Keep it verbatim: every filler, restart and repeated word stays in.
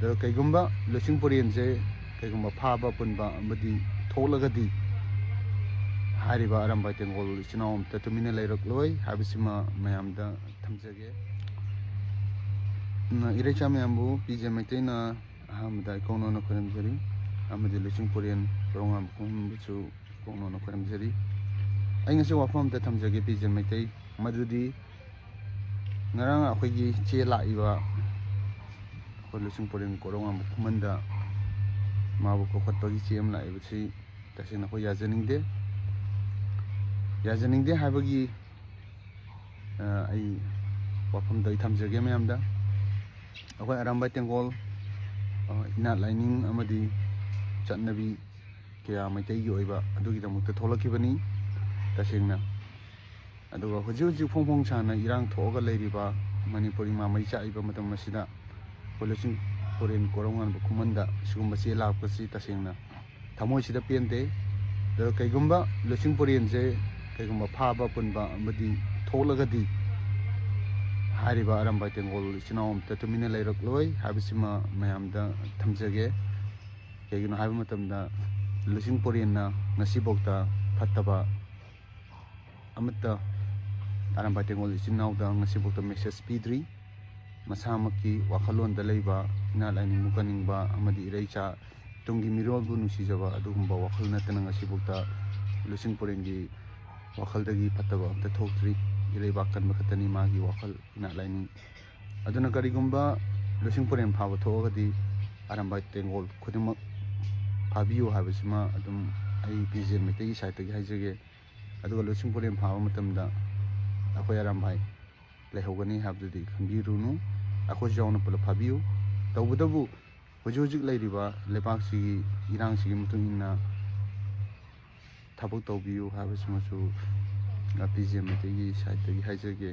ꯑꯗꯣ ꯀꯩꯒꯨꯝꯕ ꯂꯨꯆꯤꯡ ꯄꯨꯔꯦꯟꯁꯦ ꯀꯩꯒꯨꯝꯕ ꯐꯥꯕ ꯄꯨꯟꯕ ꯑꯃꯗꯤ ꯊꯣꯛꯂꯒꯗꯤ, ꯍꯥꯏꯔꯤꯕ ꯑꯔꯥꯝꯕꯥꯏ ꯇꯦꯡꯒꯣꯜ ꯏꯆꯤꯟ ꯏꯅꯥꯎ ꯑꯝꯇ ꯇꯨꯃꯤꯟꯅ ꯂꯩꯔꯛꯂꯣꯏ ꯍꯥꯏꯕꯁꯤꯃ ꯃꯌꯥꯝꯗ ꯊꯝꯖꯒꯦ꯫ ꯎꯝ, ꯏꯔꯩꯆꯥ ꯃꯌꯥꯝꯕꯨ ꯄꯤ ꯖꯦ ꯃꯩꯇꯩꯅ ꯑꯍꯥꯟꯕꯗ ꯏꯀꯧꯅꯧꯅ ꯈꯨꯔꯨꯝꯖꯔꯤ, ꯑꯃꯗꯤ ꯂꯨꯆꯤꯡ ꯄꯨꯔꯦꯟ ꯀꯣꯔꯧꯉꯥꯟꯕ ꯈꯨꯃꯟꯕꯨꯁꯨ ꯏꯀꯧꯅꯧꯅ ꯈꯨꯔꯨꯝꯖꯔꯤ꯫ ꯑꯩ ꯉꯁꯤ ꯋꯥꯐꯝ ꯑꯝꯇ ꯊꯝꯖꯒꯦ ꯄꯤ ꯖꯦ ꯃꯩꯇꯩ, ꯃꯗꯨꯗꯤ ꯉꯔꯥꯡ ꯑꯩꯈꯣꯏꯒꯤ ꯆꯦ ꯂꯥꯛꯏꯕ, ꯑꯩꯈꯣꯏ ꯂꯨꯆꯤꯡ ꯄꯨꯔꯦꯟ ꯀꯣꯔꯧꯉꯥꯟꯕ ꯈꯨꯃꯟꯗ ꯃꯥꯕꯨ ꯀꯧꯈꯠꯄꯒꯤ ꯆꯦ ꯑꯃ ꯂꯥꯛꯏꯕꯁꯤ ꯇꯁꯦꯡꯅ ꯑꯩꯈꯣꯏ ꯌꯥꯖꯅꯤꯡꯗꯦ꯫ ꯌꯥꯖꯅꯤꯡꯗꯦ ꯍꯥꯏꯕꯒꯤ, ꯑ, ꯑꯩ ꯋꯥꯐꯝꯗꯣ ꯑꯩ ꯊꯝꯖꯒꯦ ꯃꯌꯥꯝꯗ꯫ ꯑꯩꯈꯣꯏ ꯑꯔꯥꯝꯕꯥꯏ ꯇꯦꯡꯒꯣꯜ, ꯑ, ꯏꯅꯥꯠ ꯂꯥꯏꯅꯤꯡ ꯑꯃꯗꯤ ꯆꯠꯅꯕꯤ ꯀꯌꯥ ꯃꯩꯇꯩꯒꯤ ꯑꯣꯏꯕ ꯑꯗꯨꯒꯤꯗꯃꯛꯇ ꯊꯣꯛꯂꯛꯈꯤꯕꯅꯤ ꯇꯁꯦꯡꯅ꯫ ꯑꯗꯨꯒ ꯍꯧꯖꯤꯛ ꯍꯧꯖꯤꯛ ꯐꯣꯡ ꯐꯣꯡ ꯁꯥꯅ ꯏꯔꯥꯡ ꯊꯣꯛꯑꯒ ꯂꯩꯔꯤꯕ ꯃꯅꯤꯄꯨꯔ ꯏꯃꯥ ꯃꯩ ꯆꯥꯛꯏꯕ ꯃꯇꯝ ꯑꯁꯤꯗ ꯑꯩꯈꯣꯏ ꯂꯨꯆꯤꯡ ꯄꯨꯔꯦꯟ ꯀꯣꯔꯧꯉꯥꯟꯕ ꯈꯨꯃꯟꯗ ꯁꯤꯒꯨꯝꯕ ꯆꯦ ꯂꯥꯛꯄꯁꯤ ꯇꯁꯦꯡꯅ ꯊꯃꯣꯏꯁꯤꯗ ꯄꯦꯟꯗꯦ꯫ ꯑꯗꯣ ꯀꯩꯒꯨꯝꯕ ꯂꯨꯆꯤꯡ ꯄꯨꯔꯦꯟꯁꯦ ꯀꯩꯒꯨꯝꯕ ꯐꯥꯕ ꯄꯨꯟꯕ ꯑꯃꯗꯤ ꯊꯣꯛꯂꯒꯗꯤ, ꯍꯥꯏꯔꯤꯕ ꯑꯔꯥꯝꯕꯥꯏ ꯇꯦꯡꯒꯣꯜ ꯏꯆꯤꯟ ꯏꯅꯥꯎ ꯑꯝꯇ ꯇꯨꯃꯤꯟꯅ ꯂꯩꯔꯛꯂꯣꯏ ꯍꯥꯏꯕꯁꯤꯃ ꯃꯌꯥꯝꯗ ꯊꯝꯖꯒꯦ꯫ ꯀꯩꯒꯤꯅꯣ ꯍꯥꯏꯕ ꯃꯇꯝꯗ ꯂꯨꯆꯤꯡ ꯄꯨꯔꯦꯟꯅ ꯉꯁꯤꯐꯥꯎꯗ ꯐꯠꯇꯕ ꯑꯃꯠꯇ ꯑꯔꯥꯝꯕꯥꯏ ꯇꯦꯡꯒꯣꯜ ꯏꯆꯤꯟ ꯏꯅꯥꯎꯗ ꯉꯁꯤꯐꯥꯎꯗ message ꯄꯤꯗ꯭ꯔꯤ꯫ ꯃꯁꯥꯃꯛꯀꯤ ꯋꯥꯈꯜꯂꯣꯟꯗ ꯂꯩꯕ, ꯏꯅꯥꯠ ꯂꯥꯏꯅꯤꯡꯕꯨ ꯀꯟꯅꯤꯡꯕ ꯑꯃꯗꯤ ꯏꯔꯩꯆꯥ ꯇꯨꯡꯒꯤ ꯃꯤꯔꯣꯜꯕꯨ ꯅꯨꯡꯁꯤꯖꯕ ꯑꯗꯨꯒꯨꯝꯕ ꯋꯥꯈꯜ ꯅꯠꯇꯅ ꯉꯁꯤꯐꯥꯎꯗ ꯂꯨꯆꯤꯡ ꯄꯨꯔꯦꯟꯒꯤ ꯋꯥꯈꯜꯗꯒꯤ ꯐꯠꯇꯕ ꯑꯝꯇ ꯊꯣꯛꯇ꯭ꯔꯤ꯫ ꯏꯔꯩꯕꯥꯛ ꯀꯟꯕ ꯈꯛꯇꯅꯤ ꯃꯥꯒꯤ ꯋꯥꯈꯜ, ꯏꯅꯥꯠ ꯂꯥꯏꯅꯤꯡ꯫ ꯑꯗꯨꯅ ꯀꯔꯤꯒꯨꯝꯕ ꯂꯨꯆꯤꯡ ꯄꯨꯔꯦꯟ ꯐꯥꯕ ꯊꯣꯛꯑꯒꯗꯤ ꯑꯔꯥꯝꯕꯥꯏ ꯇꯦꯡꯒꯣꯜ ꯈꯨꯗꯤꯡꯃꯛ ꯐꯥꯕꯤꯌꯨ ꯍꯥꯏꯕꯁꯤꯃ ꯑꯗꯨꯝ ꯑꯩ ꯄꯤ ꯖꯦ ꯃꯩꯇꯩꯒꯤ ꯁꯥꯏꯠꯇꯒꯤ ꯍꯥꯏꯖꯒꯦ꯫ ꯑꯗꯨꯒ ꯂꯨꯆꯤꯡ ꯄꯨꯔꯦꯟ ꯐꯥꯕ ꯃꯇꯝꯗ ꯑꯩꯈꯣꯏ ꯑꯔꯥꯝꯕꯥꯏ ꯂꯩꯍꯧꯒꯅꯤ ꯍꯥꯏꯕꯗꯨꯗꯤ ꯈꯟꯕꯤꯔꯨꯅꯨ꯫ ꯑꯩꯈꯣꯏꯁꯨ ꯌꯥꯎꯅ ꯄꯨꯂꯞ ꯐꯥꯕꯤꯌꯨ꯫ ꯇꯧꯕꯇꯕꯨ ꯍꯧꯖꯤꯛ ꯍꯧꯖꯤꯛ ꯂꯩꯔꯤꯕ ꯂꯩꯕꯥꯛꯁꯤꯒꯤ ꯏꯔꯥꯡꯁꯤꯒꯤ ꯃꯇꯨꯡ ꯏꯟꯅ ꯊꯕꯛ ꯇꯧꯕꯤꯌꯨ ꯍꯥꯏꯕꯁꯤꯃꯁꯨ ꯄꯤ ꯖꯦ ꯃꯩꯇꯩꯒꯤ ꯁꯥꯏꯠꯇꯒꯤ ꯍꯥꯏꯖꯒꯦ꯫